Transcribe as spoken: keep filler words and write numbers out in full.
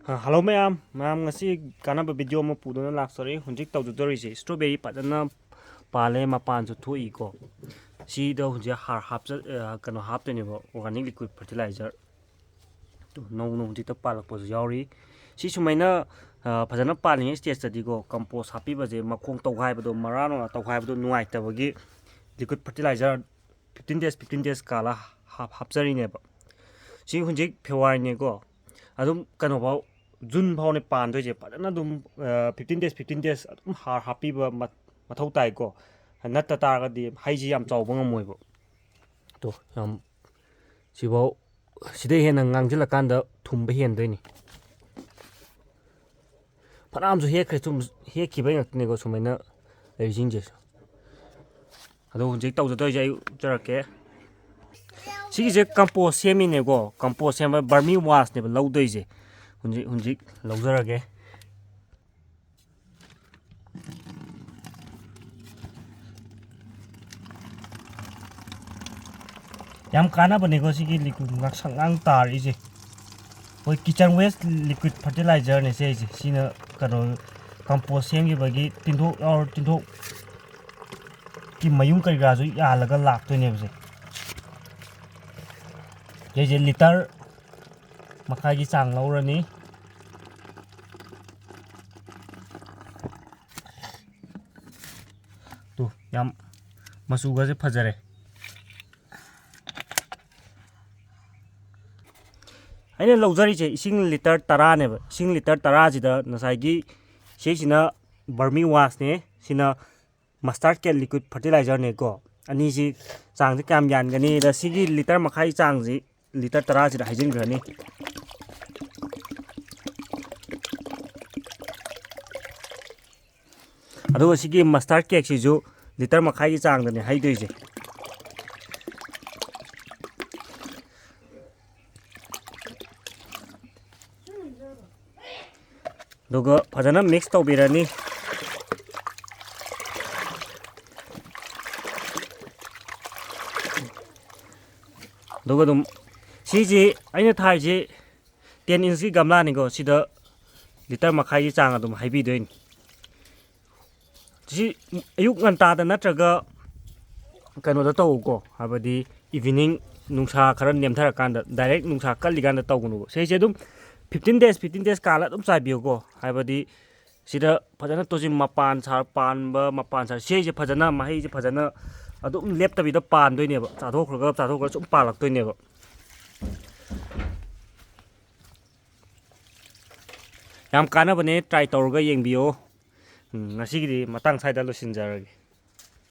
ꯑ, ꯍꯜꯂꯣ ꯃꯌꯥꯝ, ꯃꯌꯥꯝ ꯉꯁꯤ ꯀꯥꯟꯅꯕ ꯚꯤꯗꯤꯑꯣ ꯑꯃ ꯄꯨꯗꯨꯅ ꯂꯥꯛꯆꯔꯤ꯫ ꯍꯧꯖꯤꯛ ꯇꯧꯖꯗꯣꯔꯤꯁꯦ strawberry ꯐꯖꯅ ꯄꯥꯜꯂꯦ, ꯃꯄꯥꯟꯁꯨ ꯊꯣꯛꯏꯀꯣ꯫ ꯁꯤꯗ ꯍꯧꯖꯤꯛ ꯍꯥꯔ ꯍꯥꯞꯆ-, ꯑ, ꯀꯩꯅꯣ ꯍꯥꯞꯇꯣꯏꯅꯦꯕ, organic liquid fertilizer꯫ ꯇꯨ, ꯅꯧꯅ ꯍꯧꯖꯤꯛꯇ ꯄꯥꯜꯂꯛꯄꯁꯨ ꯌꯥꯎꯔꯤ꯫ ꯁꯤ ꯁꯨꯃꯥꯏꯅ, ꯑ, ꯐꯖꯅ ꯄꯥꯜꯂꯤꯉꯩ stageꯇꯗꯤꯀꯣ, compost ꯍꯥꯞꯄꯤꯕꯁꯦ, ꯃꯈꯣꯡ ꯇꯧꯒꯥꯏꯕꯗꯣ, ꯃꯔꯥ ꯅꯨꯡ ꯇꯧꯒꯥꯏꯕꯗꯣ ꯅꯨꯡꯉꯥꯏꯇꯕꯒꯤ liquid fertilizer fifteen days, fifteen days ꯀꯥꯜꯂ ꯍꯥꯞ-, ꯍꯥꯞꯆꯔꯤꯅꯦꯕ꯫ ꯁꯤ ꯍꯧꯖꯤꯛ Februaryꯅꯦꯀꯣ, ꯑꯗꯨꯝ ꯀꯩꯅꯣꯐꯥꯎ, June ꯐꯥꯎꯅꯦ ꯄꯥꯟꯗꯣꯏꯁꯦ꯫ ꯐꯖꯅ ꯑꯗꯨꯝ, ꯑ, fifteen days, fifteen days ꯑꯗꯨꯝ ꯍꯥꯔ ꯍꯥꯞꯄꯤꯕ ꯃ-, ꯃꯊꯧ ꯇꯥꯏꯀꯣ꯫ ꯅꯠꯇ ꯇꯥꯔꯒꯗꯤ ꯍꯩꯁꯤ ꯌꯥꯝ ꯆꯥꯎꯕ ꯉꯝꯃꯣꯏꯕ꯫ ꯇꯣ, ꯌꯥꯝ, ꯁꯤꯐꯥꯎ, ꯁꯤꯗꯩ ꯍꯦꯟꯅ ꯉꯥꯡꯁꯤꯜꯂꯀꯥꯟꯗ ꯊꯨꯝꯕ ꯍꯦꯟꯗꯣꯏꯅꯤ꯫ ꯐꯅꯌꯥꯝꯁꯨ ꯍꯦꯛꯈ꯭ꯔꯦ, ꯁꯨꯝ ꯍꯦꯛꯈꯤꯕꯩ ꯉꯥꯛꯇꯅꯤꯀꯣ ꯁꯨꯃꯥꯏꯅ ꯂꯩꯔꯤꯁꯤꯡꯁꯦ꯫ ꯑꯗꯣ ꯍꯧꯖꯤꯛ ꯇꯧꯖꯗꯣꯏꯁꯦ ꯑꯩ ꯎꯠꯆꯔꯛꯀꯦ꯫ ꯁꯤꯒꯤꯁꯦ compost ꯁꯦꯝꯃꯤꯅꯦꯀꯣ, compost ꯁꯦꯝꯕ vermi wasteꯅꯦꯕ ꯂꯧꯗꯣꯏꯁꯦ꯫ ꯍꯧꯖꯤꯛ, ꯍꯧꯖꯤꯛ ꯂꯧꯖꯔꯒꯦ꯫ ꯌꯥꯝ ꯀꯥꯟꯅꯕꯅꯦꯀꯣ ꯁꯤꯒꯤ liquid ꯉꯥꯡꯁꯪ ꯉꯥꯡ ꯇꯥꯔꯛꯏꯁꯦ꯫ ꯑꯩꯈꯣꯏ kitchen waste liquid fertilizerꯅꯦ ꯁꯤ ꯑꯩꯁꯦ꯫ ꯁꯤꯅ ꯀꯩꯅꯣ, compost ꯁꯦꯝꯈꯤꯕꯒꯤ ꯇꯤꯟꯊꯣꯛ ꯌꯥꯎꯔ-, ꯇꯤꯟꯊꯣꯛꯀꯤ ꯃꯌꯨꯝ ꯀꯔꯤ ꯀꯔꯥꯁꯨ ꯌꯥꯜꯂꯒ ꯂꯥꯛꯇꯣꯏꯅꯦꯕ ꯁꯦ꯫ ꯁꯤꯁꯦ litre ꯃꯈꯥꯏꯒꯤ ꯆꯥꯡ ꯂꯧꯔꯅꯤ꯫ ꯇꯨ, ꯌꯥꯝ ꯃꯆꯨꯒꯁꯦ ꯐꯖꯔꯦ꯫ ꯑꯩꯅ ꯂꯧꯖꯔꯤꯁꯦ ꯏꯁꯤꯡ litre ꯇꯔꯥꯅꯦꯕ꯫ ꯏꯁꯤꯡ litre ꯇꯔꯥꯁꯤꯗ ꯉꯁꯥꯏꯒꯤ ꯁꯤꯁꯤꯅ vermi wasteꯅꯦ, ꯁꯤꯅ master K liquid fertilizerꯅꯦꯀꯣ꯫ ꯑꯅꯤꯁꯤ ꯆꯥꯡꯁꯦ ꯀꯌꯥꯝ ꯌꯥꯟꯒꯅꯤ? ꯑꯗ ꯁꯤꯒꯤ litre ꯃꯈꯥꯏ ꯆꯥꯡꯁꯤ litre ꯇꯔꯥꯁꯤꯗ ꯍꯩꯖꯤꯟꯈ꯭ꯔꯅꯤ꯫ ꯑꯗꯨꯒ ꯁꯤꯒꯤ master Kꯁꯤꯁꯨ litre ꯃꯈꯥꯏꯒꯤ ꯆꯥꯡꯗꯅꯦ ꯍꯩꯗꯣꯏꯁꯦ꯫ ꯑꯗꯨꯒ ꯐꯖꯅ mix ꯇꯧꯕꯤꯔꯅꯤ꯫ ꯑꯗꯨꯒ ꯑꯗꯨꯝ ꯁꯤꯁꯤ ꯑꯩꯅ ꯊꯥꯔꯤꯁꯤ ꯇꯦꯟ ꯏꯟꯁꯀꯤ ꯒꯝꯂꯥꯅꯤꯀꯣ, ꯁꯤꯗ ꯂꯤꯇꯔ ꯃꯈꯥꯏꯒꯤ ꯆꯥꯡ ꯑꯗꯨꯝ ꯍꯩꯕꯤꯗꯣꯏꯅꯤ꯫ ꯁꯤ ꯑꯌꯨꯛ ꯉꯟꯇꯥꯗ ꯅꯠꯇ꯭ꯔꯒ ꯀꯩꯅꯣꯗ ꯇꯧꯀꯣ, ꯍꯥꯏꯕꯗꯤ ꯏꯚꯤꯅꯤꯡ ꯅꯨꯡꯁꯥ ꯈꯔ ꯅꯦꯝꯊꯔꯀꯥꯟꯗ, ꯗꯥꯏꯔꯦꯛ ꯅꯨꯡꯁꯥ ꯀꯜꯂꯤꯀꯥꯟꯗ ꯇꯧꯒꯅꯨꯕ꯫ ꯁꯤꯁꯦ ꯑꯗꯨꯝ ꯐꯤꯐꯇꯤꯟ ꯗꯦꯖ, ꯐꯤꯐꯇꯤꯟ ꯗꯦꯖ ꯀꯥꯜꯂ ꯑꯗꯨꯝ ꯆꯥꯏꯕꯤꯌꯨꯀꯣ, ꯍꯥꯏꯕꯗꯤ ꯁꯤꯗ ꯐꯖꯅ ꯇꯣꯖꯤꯟ ꯃꯄꯥꯟ ꯁꯥꯔ ꯄꯥꯟꯕ, ꯃꯄꯥꯟ ꯁꯥꯔ ꯁꯤꯁꯦ ꯐꯖꯅ, ꯃꯍꯩꯁꯦ ꯐꯖꯅ ꯑꯗꯨꯝ ꯂꯦꯞꯇꯕꯤꯗ ꯄꯥꯟꯗꯣꯏꯅꯦꯕ, ꯆꯥꯊꯣꯛꯈ꯭ꯔꯒ ꯆꯥꯊꯣꯛꯈ꯭ꯔꯒ ꯁꯨꯝ ꯄꯥꯜꯂꯛꯇꯣꯏꯅꯦꯕ꯫ ꯌꯥꯝ ꯀꯥꯟꯅꯕꯅꯦ, ꯇ꯭ꯔꯥꯏ ꯇꯧꯔꯒ ꯌꯦꯡꯕꯤꯌꯣ꯫ ꯎꯝ, ꯉꯁꯤꯒꯤꯗꯤ ꯃꯇꯥꯡ ꯁ꯭ꯋꯥꯏꯗ ꯂꯣꯏꯁꯤꯟꯖꯔꯒꯦ꯫